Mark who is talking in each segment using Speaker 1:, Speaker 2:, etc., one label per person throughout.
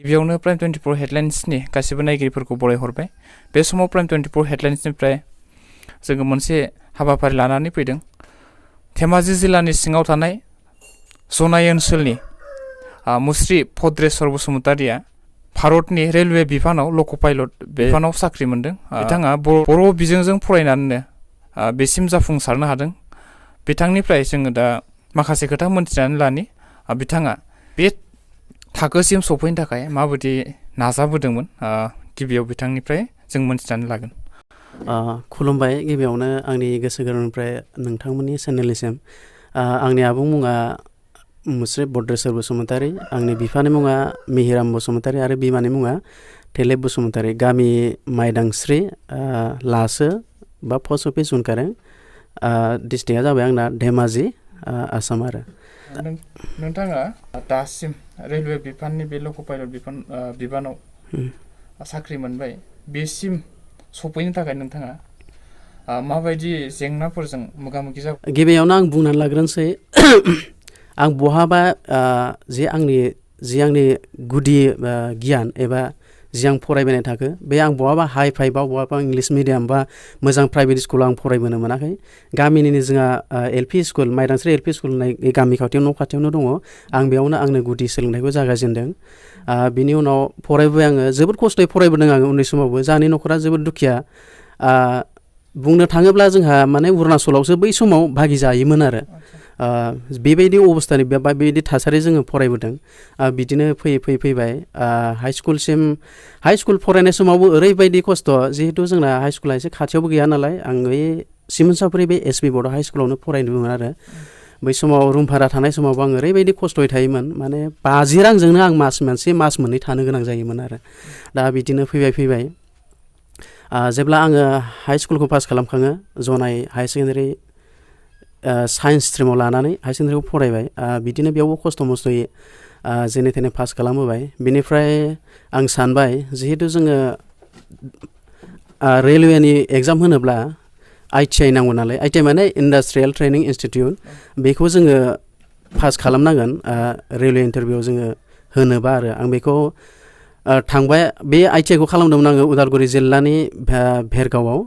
Speaker 1: गिबियावनो प्राइम 24 हेडलाइन्सनि गासिबो नायगिरिफोरखौ बरायहरबाय। बे समाव प्राइम 24 हेडलाइन्सनिफ्राय जोङो मोनसे हाबाफारि लानानै फैदों। धेमाजि जिल्लानि सिङाव थानाय जनाय ओनसोलनि मुस्रि भद्रेश्वर बसुमतारिया भारतनि रेलवे बिफानाव लक' पाइलट बिफानाव साख्रि मोनदों। बिथाङा बर' बिजोंजों फरायनानैनो बेसिम जाफुंसारनो हादों। बिथांनिफ्राय जोङो दा माखासे खोथा मोनथिनानै लानि बिथाङा बे थाखोसिम सफैनो थाखाय माबायदि नाजाबोदोंमोन। गिबियाव बिथांनिफ्राय जों मोनथिनानै लागोन।
Speaker 2: खुलुमबाय। गिबियावनो आंनि गोसो गोरबोनिफ्राय नोंथांमोननि चेनेलनिसिम आंनि आबुं मुङा मुस्रि भद्रेश्वर बसुमतारि, आंनि बिफानि मुङा मिहिराम बसुमतारि आरो बिमानि मुङा थेलेब बसुमतारि। गामि माइदांस्रि, लासो बा पस्ट अफिस उनखारें, डिस्ट्रिक्टआ जाबाय आंना धेमाजि, आसाम आरो।
Speaker 1: नोंथाङा दासिम रेलवे बिफाननि बे लक' पाइलट बिबानाव साख्रि मोनबाय। बेसिम सफैनो थाखाय नोंथाङा माबायदि जेंनाफोरजों मोगा मोगि जाबाय?
Speaker 2: गिबियावनो आं बुंनानै लाग्रोनोसै आं बहाबा जि आंनि गुदि गियान एबा जि आं फरायबोनाय थाखो बे आं बहाबा हाइ फाइ बा बहाबा इंलिस मिडियाम बा मोजां प्राइभेट स्कुलाव आं फरायबोनो मोनाखै। गामिनिनो जोंहा एलपि स्कुल, माइदांस्रि एलपि स्कुल होननाय गामि खाथियाव न' खाथियावनो दङ। आं बेयावनो आंनो गुदि सोलोंथाइखौ जागायजेनदों। बिनि उनाव फरायबोबाय आङो। जोबोद खस्थ'यै फरायबोदों आङो उन्दै समावबो। जोंहानि न'खरा जोबोद दुखिया। बुंनो थाङोब्ला जोंहा माने अरुणाचलावसो बै समाव भागि जायोमोन आरो। बेबायदि अबस्थानि बा बेबायदि थासारि जोङो फरायबोदों। बिदिनो फैयै फैबाय हाइ स्कुल फरायनाय समावबो ओरैबायदि खस्थ'। जिहेतु जोंना हाइ स्कुला एसे खाथियावबो गैया नालाय, आं बे सिमोनसापुरि बे एस पि बर्ड हाइ स्कुलावनो फरायदोंमोन आरो। बै समाव रुम भारा थानाय समावबो आं ओरैबायदि खस्थ'यै थायोमोन, माने 50 रांजोंनो आं मास मोननै थानो गोनां जायोमोन आरो। दा बिदिनो फैबाय जेब्ला आङो हाइ स्कुलखौ पास खालामखाङो, जनाय हायार सेकेन्डारि साइन्स स्ट्रिमाव लानानै हायार सेकेन्डारिखौ फरायबाय। बिदिनो बेयावबो खस्थ' मस्थ'यै जेने थेने पास खालामहोबाय। बिनिफ्राय आं सानबाय जिहेतु जोङो रेलवेनि एग्जाम होनोब्ला ITI नांगौ नालाय, ITI माने इन्डास्ट्रियेल ट्रेनिं इनस्टिटिउट, बेखौ जोङो पास खालामनांगोन रेलवे इन्टारभिउआव जोङो होनोबा आरो। आं बेखौ थांबाय। बे ITI खौ खालामदोंमोन आङो उदालगुरि जिल्लानि भेरगावआव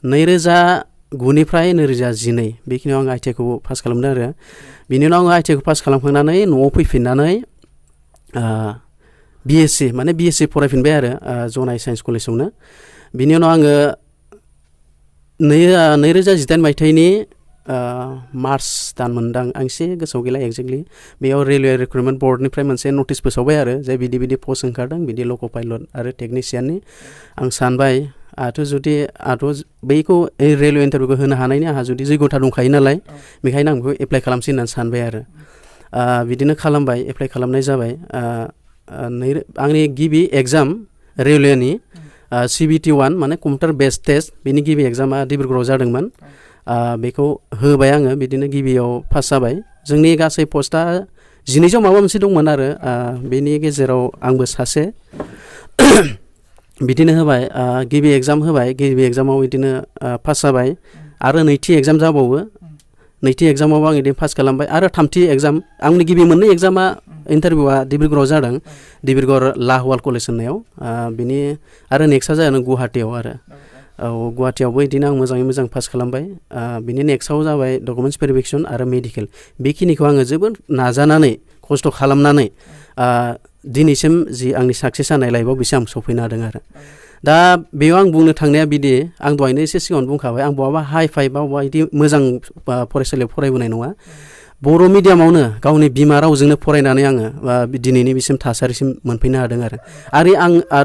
Speaker 2: 2009निफ्राय 2012 बेखिनियाव आं ITI खौ पास खालामदों आरो। बिनि उनाव आङो ITI खौ पास खालामखांनानै न'आव फैफिननानै BSc फरायफिनबाय आरो जनाय साइन्स कलेजावनो। बिनि उनाव आङो 2018 मायथाइनि मार्च दान मोनदां, आं एसे गोसोआव गैला एक्जेक्टलि, बेयाव रेलवे रिक्रुटमेन्ट बर्डनिफ्राय मोनसे नटिस फोसावबाय आरो जे बिदि पस्ट ओंखारदों, बिदि लक' पाइलट आरो टेकनिसियाननि। आं सानबाय आंहाथ' बैखौ रेलवे इन्टारभिउखौ होनो हानायनि आंहा जुदि जैगथा दंखायो नालाय, बेखायनो आं बेखौ एप्लाइ खालामसै होननानै सानबाय आरो। बिदिनो खालामबाय, एप्लाइ खालामनाय जाबाय। आंनि गिबि एग्जाम रेलवेनि CBT-1 माने कम्पिउटार बेस्ड टेस्ट, बेनि गिबि एग्जामा डिब्रुगड़आव जादोंमोन। बेखौ होबाय आङो। बिदिनो गिबियाव पास जाबाय। जोंनि गासै पस्टआ 1200 माबा मोनसे दंमोन आरो, बेनि गेजेराव आंबो सासे। बिदिनो होबाय, गिबि एग्जाम होबाय। गिबि एग्जामाव बिदिनो पास जाबाय। आरो नैथि एग्जाम जाबावो। नैथि एग्जामावबो आं बिदिनो पास खालामबाय। आरो थामथि एग्जाम, आंनि गिबि मोननै एग्जामा इन्टारभिउआ डिब्रुगड़आव जादों, डिब्रुगड़ लाहवाल कलेज होननायाव। बिनि आरो नेक्स्टआ जादों गुवाहाटियाव आरो। गुवाहाटियावबो बिदिनो आं मोजाङै मोजां पास खालामबाय। बिनि नेक्स्टआव जाबाय डकुमेन्टस भेरिफिकेसन आरो मेडिकेल। बेखिनिखौ आङो जोबोद नाजानानै खस्थ' खालामनानै दिनैसिम जि आंनि साक्सेस जानाय लाइफआव बेसिम आं सफैनो हादों आरो। दा बेयाव आं बुंनो थांनाया बिदि, आं दहायनो एसे सिगाङावनो बुंखाबाय, आं बहाबा हाइ फाइ बा बहाबा बिदि मोजां फरायसालियाव फरायबोनाय नङा। बर' मिडियामावनो गावनि बिमा रावजोंनो फरायनानै आङो दिनैनि बिसिम थासारिसिम मोनफैनो हादों आरो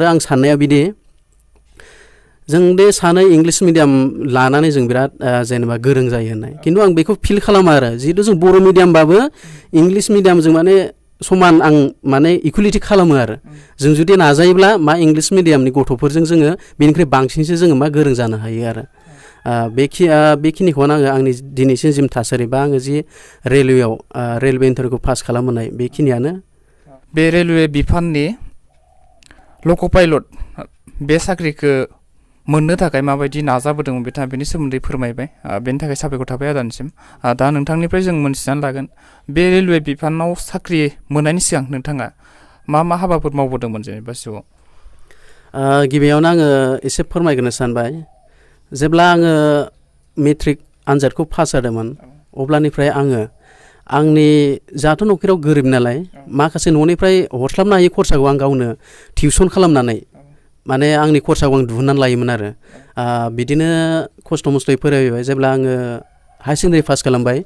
Speaker 2: आं साननाया बिदि, जों दे सानो इंलिस मिडियाम लानानै जों बिराद जेनेबा गोरों जायो होननाय, खिन्थु आं बेखौ फिल खालामा आरो। जिहेतु जों बर' मिडियामबाबो इंलिस मिडियामजों माने समान आं माने इकुवेलिटि खालामो आरो। जों जुदि नाजायोब्ला इंलिस मिडियामनि गथ'फोरजों जोङो बेनिख्रुइ बांसिनसो जोङो गोरों जानो हायो आरो। बेखिनिखौनो आङो आंनि दिनैसिम जि थासारि बा आङो जि रेलवेआव रेलवे इन्टारभिउखौ पास खालामनाय, बेखिनियानो।
Speaker 1: बे रेलवे बिफाननि लक' पाइलट बे साख्रिखौ मोननो थाखाय माबायदि नाजाबोदोंमोन बिथाङा बेनि सोमोन्दै फोरमायबाय। बेनि थाखाय साबायखर थाबाय आदानिसिम। दा नोंथांनिफ्राय जों मोनथिनानै लागोन, बे रेलवे बिफानाव साख्रि मोननायनि सिगां नोंथाङा मा मा हाबाफोर मावबोदोंमोन जेनेबा जिउआव?
Speaker 2: गिबियावनो आङो एसे फोरमायग्रोनो सानबाय जेब्ला आङो मेट्रिक आनजादखौ पास जादोंमोन अब्लानिफ्राय आङो आंनि जाहाथ' न'खराव गोरिब नालाय माखासे न'निफ्राय हरस्लाबनो हायै खरसाखौ आं गावनो टिउसन खालामनानै माने आंनि खरसाखौ आं दिहुननानै लायोमोन आरो बिदिनो खस्थ' मस्थ'यै फरायबाय जेब्ला आङो हायार सेकेन्डारि पास खालामबाय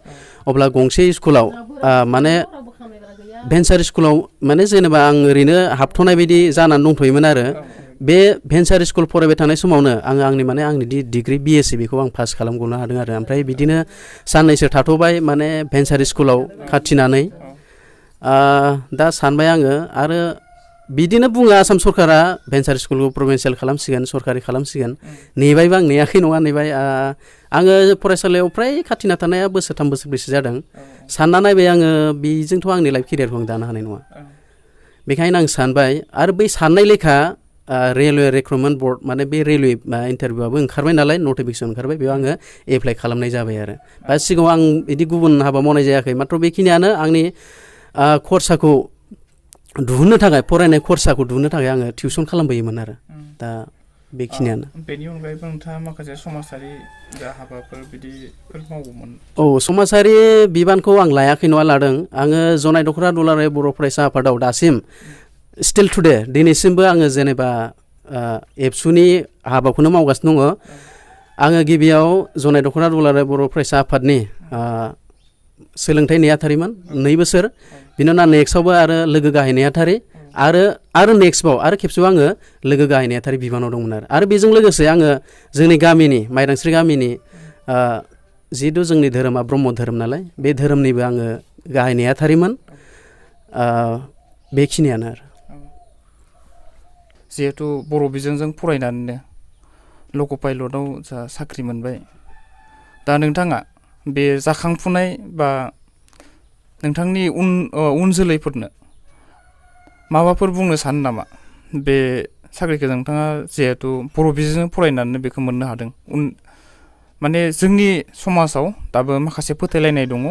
Speaker 2: अब्ला गंसे स्कुलाव माने भेन्सार स्कुलाव माने जेनेबा आं ओरैनो हाबथ'नाय बायदि जानानै दंथ'योमोन आरो बे भेन्सार स्कुल फरायबाय थानाय समावनो आङो आंनि डिग्रि बिएससि बेखौ आं पास खालामग'नो हादों आरो ओमफ्राय बिदिनो साननैसो थाथ'बाय माने भेन्सार स्कुलाव खाथिनानै दा सानबाय आङो आरो बिदिनो बुङो आसाम सरकारा भेन्सार स्कुलखौ प्रभिन्सियेल खालामसिगोन सरकारि खालामसिगोन नेबायबो आं नेयाखै नङा नेबाय आङो फरायसालियाव फ्राय खाथिना थानाया बोसोरथाम बोसोरब्रैसो जादों सानना नायबाय आङो बेजोंथ' आंनि लाइफ केरियारखौ आं दानो हानाय नङा बेखायनो आं सानबाय आरो बै साननाय लेखा रेलवे रिक्रुटमेन्ट बर्ड माने बे रेलवे इन्टारभिउआबो ओंखारबाय नालाय नटिफिकेसन ओंखारबाय बेयाव आङो एप्लाइ खालामनाय जाबाय आरो बा सिगाङाव आं बिदि गुबुन हाबा मावनाय जायाखै माथ्र' बेखिनियानो आंनि खरसाखौ दिहुननो थाखाय फरायनाय खरसाखौ दिहुननो थाखाय आङो टिउसन खालामबोयोमोन आरो दा बेखिनियानो
Speaker 1: बेनि अनगायैबो नोंथाङा माखासे समाजारि हाबाफोर बिदिफोर मावोमोन?
Speaker 2: समाजारि बिबानखौ आं लायाखै नङा लादों आङो जनाय दख'रा दुलाराय बर' फरायसा आफादाव दासिम स्टिल टुडे दिनैसिमबो आङो जेनेबा एबसुनि हाबाखौनो मावगासिनो दङ आङो गिबियाव जनाय दख'रा दुलाराय बर' फरायसा आफादनि सोलोंथाइ नेहाथारिमोन 2 बोसोर बिनि उनाव नेक्स्टआवबो आरो लोगो गाहाय नेहाथारि आरो नेक्स्टआव आरो खेबसेबाव आङो लोगो गाहाय नेहाथारि बिबानाव दंमोन आरो बेजों लोगोसे आङो जोंनि गामिनि माइदांस्रि गामिनि जिहेतु जोंनि धोरोमा ब्रह्म धोरोम नालाय बे धोरोमनिबो आङो गाहाय नेहाथारिमोन बेखिनियानो आरो
Speaker 1: जिहेथु बर' बिजोंजों फरायनानैनो लक' पाइलटआव जा साख्रि मोनबाय दा नोंथाङा बे जाखांफुनाय बा नोंथांनि उन जोलैफोरनो माबाफोर बुंनो सानो नामा बे साख्रिखौ नोंथाङा जिहेथु बर' बिजोंजों फरायनानै बेखौ मोननो हादों माने जोंनि समाजाव दाबो माखासे फोथायलायनाय दङ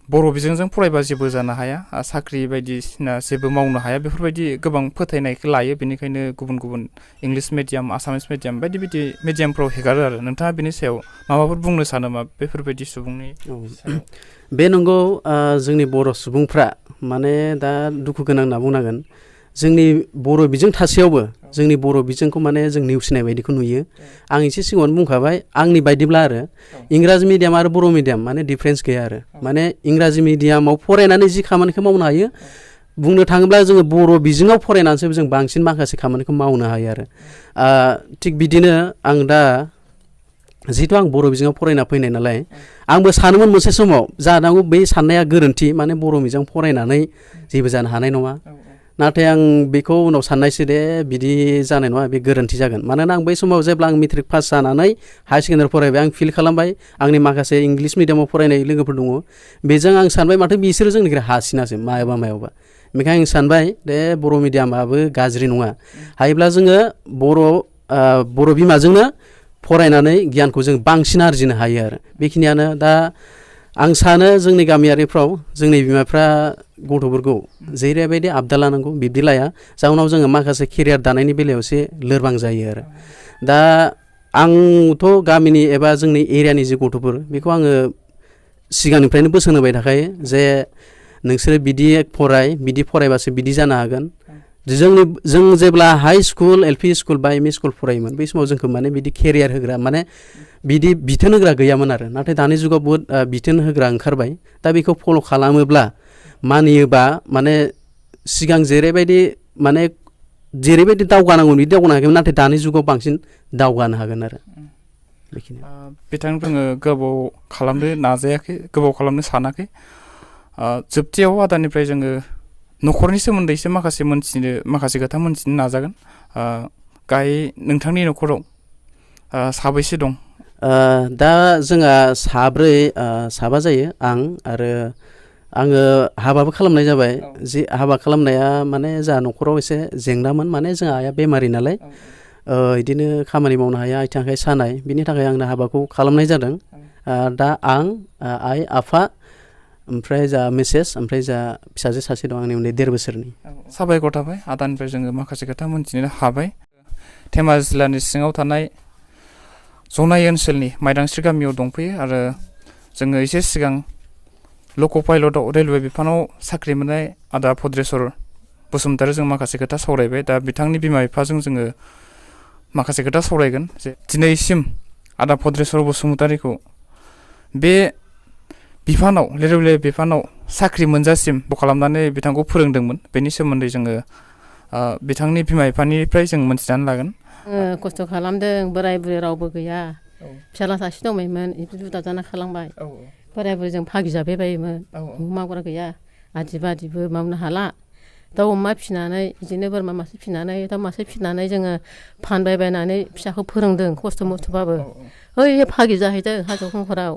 Speaker 1: बर' बिजोंजों फरायबा जेबो जानो हाया साख्रि बायदिसिना जेबो मावनो हाया बेफोरबायदि गोबां फोथायनायखौ लायो बेनिखायनो गुबुन गुबुन इंलिस मिडियाम आसामिस मिडियाम बायदि बायदि मिडियामफ्राव हेगारो आरो नोंथाङा बेनि सायाव माबाफोर बुंनो सानो नामा बेफोरबायदि सुबुंनि सायाव?
Speaker 2: बे नंगौ जोंनि बर' सुबुंफ्रा माने दा दुखु गोनां होनना बुंनांगोन जोंनि बर' बिजों थासेयावबो जोंनि बर' बिजोंखौ माने जों नेवसिनाय बायदिखौ नुयो आं एसे सिगाङावनो बुंखाबाय आंनि बायदिब्ला आरो इंराजि मिडियाम आरो बर' मिडियाम माने डिफारेन्स गैया आरो माने इंराजि मिडियामाव फरायनानै जि खामानिखौ मावनो हायो बुंनो थाङोब्ला जोङो बर' बिजोङाव फरायनानैसो जों बांसिन माखासे खामानिखौ मावनो हायो आरो थिग बिदिनो आं दा जिहेतु आं बर' बिजोङाव फरायना फैनाय नालाय आंबो सानोमोन मोनसे समाव जानांगौ बै साननाया गोरोन्थि माने बर' बिजों फरायनानै जेबो जानो हानाय नङा नाथाय आं बेखौ उनाव साननायसो दे बिदि जानाय नङा बे गोरोन्थि जागोन मानोना आं बै समाव जेब्ला आं मेट्रिक पास जानानै हायार सेकेन्डारि फरायबाय आं फिल खालामबाय आंनि माखासे इंलिस मिडियामाव फरायनाय लोगोफोर दङ बेजों आं सानबाय माथो बिसोरो जोंनिफ्राय हासिनासो मायावबा बेखायनो आं सानबाय दे बर' मिडियामाबो गाज्रि नङा हायोब्ला जोङो बर' बिमाजोंनो फरायनानै गियानखौ जों बांसिन आरजिनो हायो आरो बेखिनियानो दा आं सानो जोंनि गामियारिफ्राव जोंनि बिमाफ्रा गथ'फोरखौ जेरैबायदि आबदाल लानांगौ बिब्दि लाया जाउनाव जोङो माखासे केरियार दानायनि बेलायाव एसे लोरबां जायो आरो दा आंथ' गामिनि एबा जोंनि एरियानि जे गथ'फोर बेखौ आङो सिगांनिफ्रायनो बोसोन होबाय थाखायो जे नोंसोरो बिदि फरायबासो बिदि जानो हागोन जों जेब्ला हाई स्कुल एलपि स्कुल बा एमइ स्कुल फरायोमोन बै समाव जोंखौ माने बिदि केरियार होग्रा माने बिदि बिथोन होग्रा गैयामोन आरो नाथाय दानि जुगाव बहुद बिथोन होग्रा ओंखारबाय दा बेखौ फल' खालामोब्ला मानियोबा माने सिगां जेरैबायदि दावगानांगौ बिदि दावगानो हायाखैमोन नाथाय दानि जुगाव बांसिन दावगानो हागोन आरो बेखिनि
Speaker 1: बिथां जोङो गोबाव खालामनो नाजायाखै गोबाव खालामनो सानाखै जोबथियाव आदानिफ्राय जोङो न'खरनि सोमोन्दैसो माखासे खोथा मोनथिनो नाजागोन गाहाय नोंथांनि न'खराव साबैसे दं?
Speaker 2: दा जोंहा साबा जायो आं आरो आङो हाबाबो खालामनाय जाबाय जि हाबा खालामनाया माने जोंहा न'खराव एसे जेंनामोन माने जोंहा आइया बेमारि नालाय बिदिनो खामानि मावनो हाया आथिं आखाइ सानाय बिनि थाखाय आंनो हाबाखौ खालामनाय जादों दा आं आइ आफा ओमफ्राय जा मिसेस ओमफ्राय जा फिसाजो सासे दं आंनि उन्दै 1.5 बोसोरनि।
Speaker 1: साबायखर थाबाय आदानिफ्राय जोङो माखासे खोथा मोनथिनो हाबाय। धेमाजि जिल्लानि सिङाव थानाय जनाय ओनसोलनि माइदांस्रि गामियाव दंफैयो आरो जोङो एसे सिगां लक' पाइलटआव रेलवे बिफानाव साख्रि मोननाय आदा भद्रेस्वर बसुमतारी जों माखासे खोथा सावरायबाय। दा बिथांनि बिमा बिफाजों जोङो माखासे खोथा सावरायगोन जे दिनैसिम आदा भद्रेस्वर बसुमतारीखौ बे बिफानाव रेलवे बिफानाव साख्रि मोनजासिम खालामनानै बिथांखौ फोरोंदोंमोन। बेनि सोमोन्दै जोङो बिथांनि बिमा बिफानिफ्राय जों मोनथिनानै लागोन।
Speaker 3: खस्थ' खालामदों, बोराय बुरै रावबो गैया, फिसाला सासे दंबायमोन, जुदा जाना खालामबाय। बोराय बुरैजों भागि जाबाय बायोमोन, मावग्रा गैया, आदि बादिबो मावनो हाला। दाउ अमा फिसिनानै बिदिनो बोरमा मासे फिसिनानै दाउ मासे फिसिनानै जोङो फानबाय बायनानै फिसाखौ फोरोंदों खस्थ' मस्थ'बाबो। ओइ भागि जाहैदों हाजो खंखराव,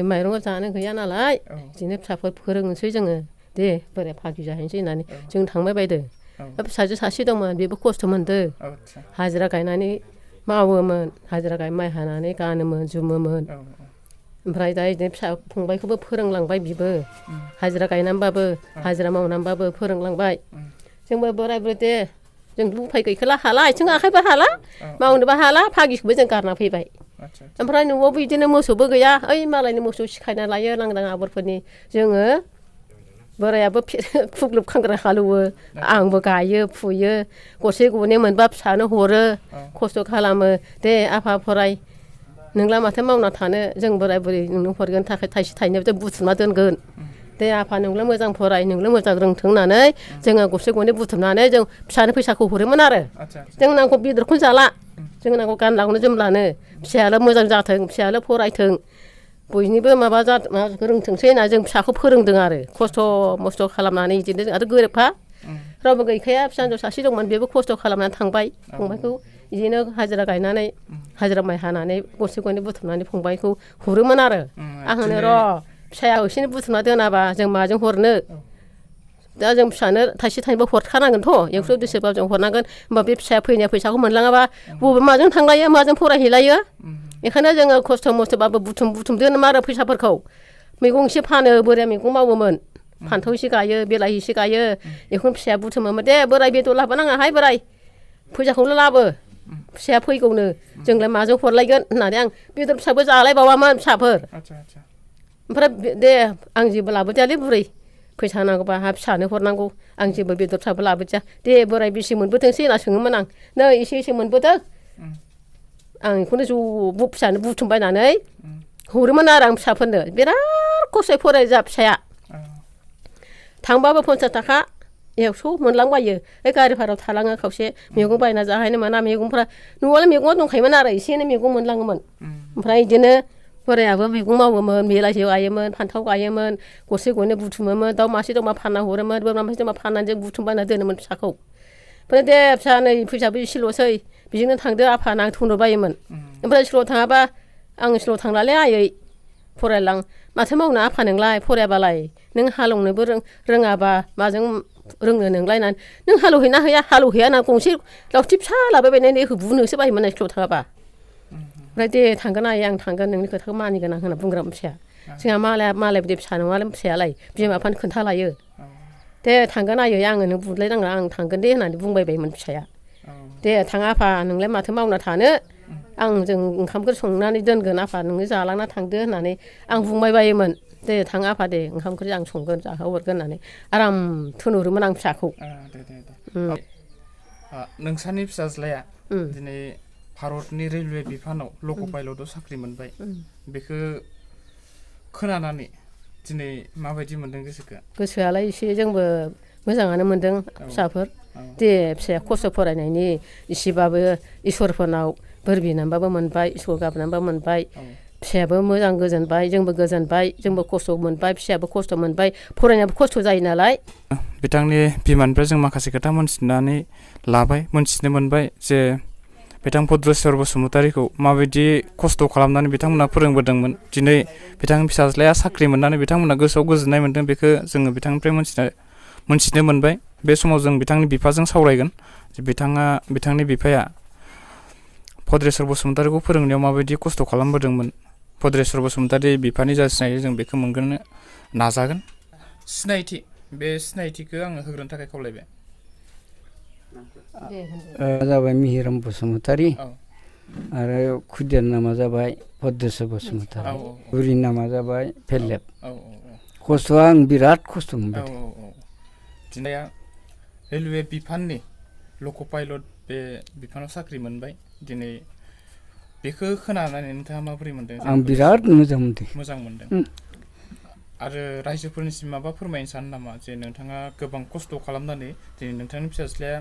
Speaker 3: माइरं जानो गैया नालाय बिदिनो फिसाफोर फोरोंनोसै जोङो, दे बोराय भागि जाहैनोसै होननानै जों थांबाय बायदों। फिसाजो सासे दंमोन, बेबो खस्थ' मोनदों, हाजिरा गायनानै मावोमोन, हाजिरा माइ हानानै गानोमोन जुमोमोन। ओमफ्राय दा बिदिनो फिसा फंबायखौबो फोरोंलांबाय, बिबो हाजिरा गायनानैबाबो हाजिरा मावनानैबाबो फोरोंलांबाय। जोंबो बोराय बुरै दे जोंथ' उफाय गैखाला, हाला आथिं आखाइबो हाला, मावनोबो हाला, भागिखौबो जों गारना फैबाय। ओमफ्राय न'आवबो बिदिनो मोसौबो गैया, ओइ मालायनि मोसौ सिखायना लायो लांदां आबरफोरनि। जोङो बोरायाबो फुग्लुब खांग्रा हालेवो, आंबो गायो फुयो, गरसे गरनै मोनबा फिसानो हरो, खस्थ' खालामो। दे आफा फराय, नोंला माथो मावना थानो, जों बोराय बुरै नोंनो हरगोन थाखाय थाइसे थाइनै जों बुथुमना दोनगोन। दे आफा नोंल' मोजां फराय, नोंल' मोजां रोंथों होननानै जोङो गरसे गरनै बुथुमनानै जों फिसानो फैसाखौ हरोमोन आरो। जों नांगौ बेदरखौनो जाला, जों नांगौ गानलांनो जोमलानो, फिसायाल' मोजां जाथों, फिसायाल' फरायथों, बयनिबो माबा रोंथोंसै होनना जों फिसाखौ फोरोंदों आरो। खस्थ' मस्थ' खालामनानै बिदिनो आरो गोरिबखा रावबो गैखाया, फिसा हिन्जाव सासे दंमोन, बेबो खस्थ' खालामनानै थांबाय। फंबायखौ बिदिनो हाजिरा गायनानै हाजिरा माइ हानानै गरसे गरनै बुथुमनानै फंबायखौ हरोमोन आरो। आं होनो र' फिसाया एसेनो बुथुमना दोनाबा जों माजों हरनो, दा जों फिसानो थाइसे थाइनैबो हरखानांगोनथ', 100 200 जों हरनांगोन। होमबा बे फिसाया फैनाय फैसाखौ मोनलाङाबा बबे माजों थांलायो माजों फरायहैलायो। बेखायनो जोङो खस्थ' मस्थ'बाबो बुथुम दोनोमोन आरो फैसाफोरखौ। मैगं एसे फानो, बोराया मैगं मावोमोन, फान्थाव एसे गायो, बेलाहि एसे गायो, बेखौनो फिसाया बुथुमोमोन। दे बोराय बेदर लाबोनाङाहाय बोराय, फैसाखौल' लाबो, फिसाया फैगौनो, जोंलाय माजों हरलायगोन होननानै आं बेदर फिसाबो जालायबावामोन फिसाफोर। ओमफ्राय दे आं जेबो लाबोदियालै बुरै, फैसा नांगौबा आंहा फिसानो हरनांगौ, आं जेबो बेदर फिसाबो लाबोदिया, दे बोराय बेसे मोनबोथोंसै होनना सोङोमोन आं। नै एसे एसे मोनबोदों, आं बेखौनो ज' फिसानो बुथुमबायनानै हरोमोन आरो आं फिसाफोरनो। बिराद खस्थ'यै फरायो जोंहा फिसाया, थांबाबो 50 थाखा 100 मोनलांबायो। बे गारि भारायाव थालाङो खावसे, मैगं बायना जाहैनो मोना, मैगंफ्रा न'आवलाय मैगङा दंखायोमोन आरो, एसे एनै मैगं मोनलाङोमोन। ओमफ्राय बिदिनो बोरायाबो मैगं मावोमोन, बेलाहि गायोमोन, फान्थाव गायोमोन, गरसे गरनै बुथुमोमोन, दाउ मासे दंबा फानना हरोमोन, बोरमा मासे दंबा फाननानै जों बुथुमबायना दोनोमोन फिसाखौ। ओमफ्राय दे फिसा नै फैसाबो एसेल'सै, बेजोंनो थांदो आफा होनना थुनहरबायोमोन। ओमफ्राय स्कुलाव थाङाबा आं स्कुलाव थांलालै आयै फरायलां, माथो मावनो आफा नोंलाय फरायाबालाय, नों हालेवनोबो रोङाबा माजों रोंनो नोंलाय होननानै, नों हालेवहैना हैया, हालेवहैया होनना गंसे लावथि फिसा लाबोबायनानै बुनोसो बायोमोन आं स्कुलाव थाङाबा। ओमफ्राय दे थांगोन आयै आं थांगोन, नोंनि खोथाखौ मानिगोन आं होनना बुंग्रामोन फिसाया। जोंहा मालाय बायदि फिसा नङालै फिसायालाय, बिमा बिफानो खोन्थालायो। दे थांगोन आयै आङो, नों बुलायनाङा आं थांगोन दे होननानै बुंबाय बायोमोन फिसाया। दे थाङा आफा नोंलाय माथो मावना थानो, आं जों ओंखामफोर संनानै दोनगोन आफा, नोङो जालांना थांदो होननानै आं बुंबाय बायोमोन। दे थाङा आफा दे, ओंखाम ओंख्रि आं संगोन जाहोहरगोन होननानै आराम थुनहरोमोन आं फिसाखौ।
Speaker 1: नोंसानि फिसाज्लाया दिनै भारतनि रेलवे बिफानाव लक' पाइलटआव साख्रि मोनबाय, बेखौ खोनानानै दिनै माबायदि मोनदों गोसोखौ?
Speaker 3: गोसोआलाय एसे जोंबो मोजाङानो मोनदों फिसाफोर। दे फिसाया खस्थ' फरायनायनि इसेबाबो इसोरफोरनाव बोर बिनानैबाबो मोनबाय, स्कुल गाबनानैबाबो मोनबाय, फिसायाबो मोजां गोजोनबाय, जोंबो गोजोनबाय, जोंबो खस्थ' मोनबाय, फिसायाबो खस्थ' मोनबाय, फरायनायाबो खस्थ' जायो नालाय।
Speaker 1: बिथांनि बिमानिफ्राय जों माखासे खोथा मोनथिनानै लाबाय, मोनथिनो मोनबाय जे बिथां भद्रेस्वर बसुमतारीखौ माबायदि खस्थ' खालामनानै बिथांमोना फोरोंबोदोंमोन। दिनै बिथांनि फिसाज्लाया साख्रि मोननानै बिथांमोना गोसोआव गोजोननाय मोन्दों, बेखौ जोङो बिथांनिफ्राय मोनथिनो मोनबाय। बे समाव जों बिथांनि बिफाजों सावरायगोन जे बिथांनि बिफाया भद्रेस्वर बसुमतारीखौ फोरोंनायाव माबायदि खस्थ' खालामबोदोंमोन भद्रेश्वर बसुमतारी बिफानि जा सिनायथि जों बेखौ मोनग्रोनो नाजागोन। सिनायथि बे सिनायथिखौ आङो होग्रोनो थाखाय खावलायबाय।
Speaker 4: जाबाय मिहिराम बसुमतारी
Speaker 1: औ
Speaker 4: आरो खुदियार नामा जाबाय भद्रेश्वर बसुमतारी बुरिनि नामा जाबाय फेलेब। खस्थ'आ आं बिराद खस्थ' मोनबाय।
Speaker 1: दिनै रेलवे बिफाननि लक' पाइलट बे बिफानाव साख्रि मोनबाय दिनै बेखौ खोनानानै नोंथाङा माबोरै मोनदों?
Speaker 4: आं बिराद मोजां मोनदों।
Speaker 1: मोजां मोनदों। आरो रायजोफोरनिसिम माबा फोरमायनो सानो नामा जे नोंथाङा गोबां खस्थ' खालामनानै दिनै नोंथांनि फिसाज्लाया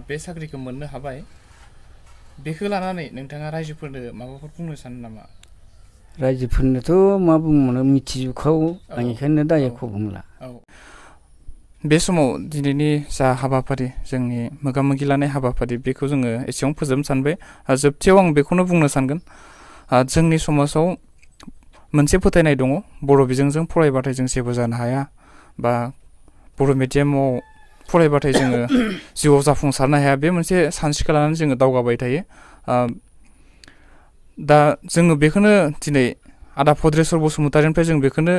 Speaker 1: बे साख्रिखौ मोननो हाबाय बेखौ लानानै नोंथाङा रायजोफोरनो माबाफोर बुंनो सानो नामा?
Speaker 4: रायजोफोरनोथ' मा बुंबावनो मिथिजोबखागौ आं बेखायनो दा एख' बुंला।
Speaker 1: बे समाव दिनैनि जा हाबाफारि जोंनि मोगा मोगि लानाय हाबाफारि बेखौ जोङो एसेयावनो फोजोबनो सानबाय। जोबथियाव आं बेखौनो बुंनो सानगोन जोंनि समाजाव मोनसे फोथायनाय दङ बर' बिजोंजों फरायबाथाय जों जेबो जानो हाया बा बर' मिडियामाव फरायबाथाय जोङो जिउआव जाफुंसारनो हाया बे मोनसे सानस्रिखौ लानानै जोङो दावगाबाय थायो। दा जोङो बेखौनो दिनै आदा भद्रेश्वर बसुमतारीनिफ्राय जों बेखौनो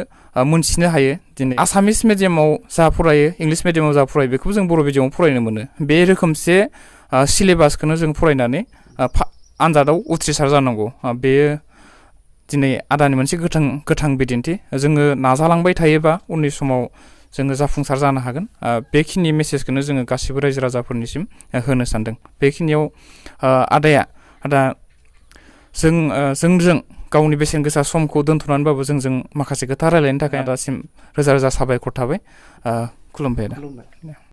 Speaker 1: मोनथिनो हायो दिनै आसामिस मिडियामाव जा फरायो इंलिस मिडियामाव जा फरायो बेखौबो जों बर' मिडियामाव फरायनो मोनो। बे रोखोमसे सिलेबासखौनो जों फरायनानै आनजादाव उथ्रिसार जानांगौ। बेयो दिनै आदानि मोनसे गोथां बिदिन्थि। जोङो नाजालांबाय थायोबा उननि समाव जोङो जाफुंसार जानो हागोन। बेखिनि मेसेजखौनो जोङो गासिबो रायजो राजाफोरनिसिम होनो सानदों। बेखिनियाव आदा जोंजों गावनि बेसेन गोसा समखौ दोनथ'नानैबाबो जोंजों माखासे खोथा रायलायनो थाखाय दासिम रोजा रोजा साबायखर थाबाय। खुलुमबाय आदा।